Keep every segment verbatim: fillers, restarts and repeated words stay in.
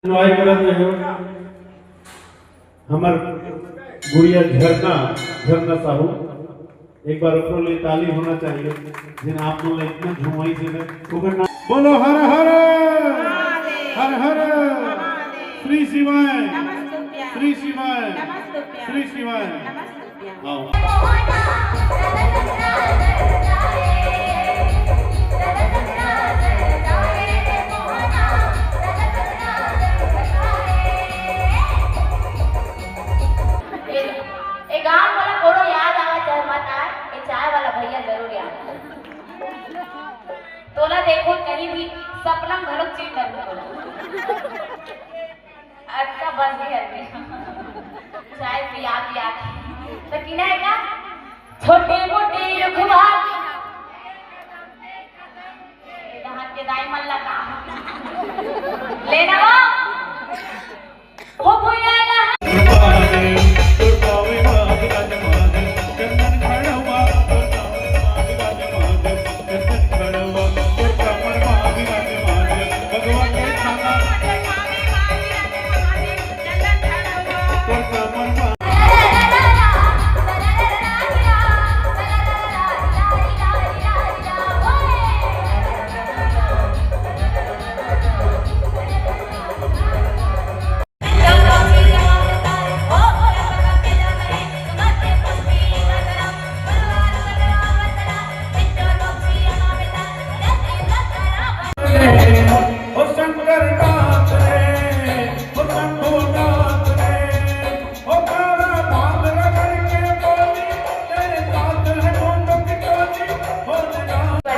Enjoy करत रहे हो। हमर गुड़िया झरना, झरना साहू, एक बार ओकरो लिए ताली होना चाहिए, जिन आप मन ला इतना झुमई से ओकर नाम। बोलो हर हर, हर हर, श्री शिवाय, श्री शिवाय, श्री शिवाय। आओ। ए, ए गाँव वाला कोनो याद आवा चाहे मत आए, ए चाय वाला भैया जरूर याद आए। तोला देखो कहीं भी सपना में घलो चीट लगो तोला। अतका बस भी हल्दी चाय पिया पिया के। तो किना है का? छोटे मोटे रुखवा के। ए, धान के दाई मन ला का? लेना हो? हो भैया ला।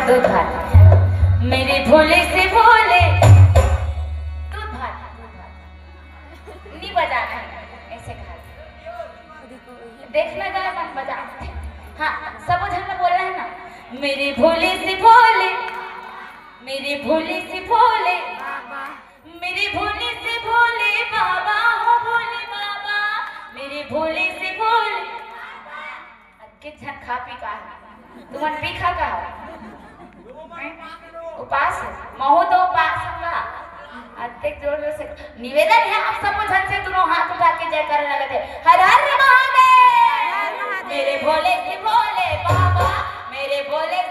दूध भात। मेरे भोले से भोले। दूध भात, दूध भात। नहीं बजाना है, ऐसे कहा। देखना गाय मन बजा। हाँ, सब झन में बोलना है ना। मेरे भोले से भोले, मेरे भोले से भोले, मेरे भोले से भोले बाबा हो भोले बाबा, मेरे भोले से भोले। अतके झन खा पी का है? तुमन पी खा का हो? हैं? उपास है? महू तो उपास हूँ का। अतके जोर जोर से निवेदन है आप सब झन से, दोनों हाथ उठा के जय करे लगत है, हर हर महादेव। मेरे भोले से भोले बाबा, मेरे भोले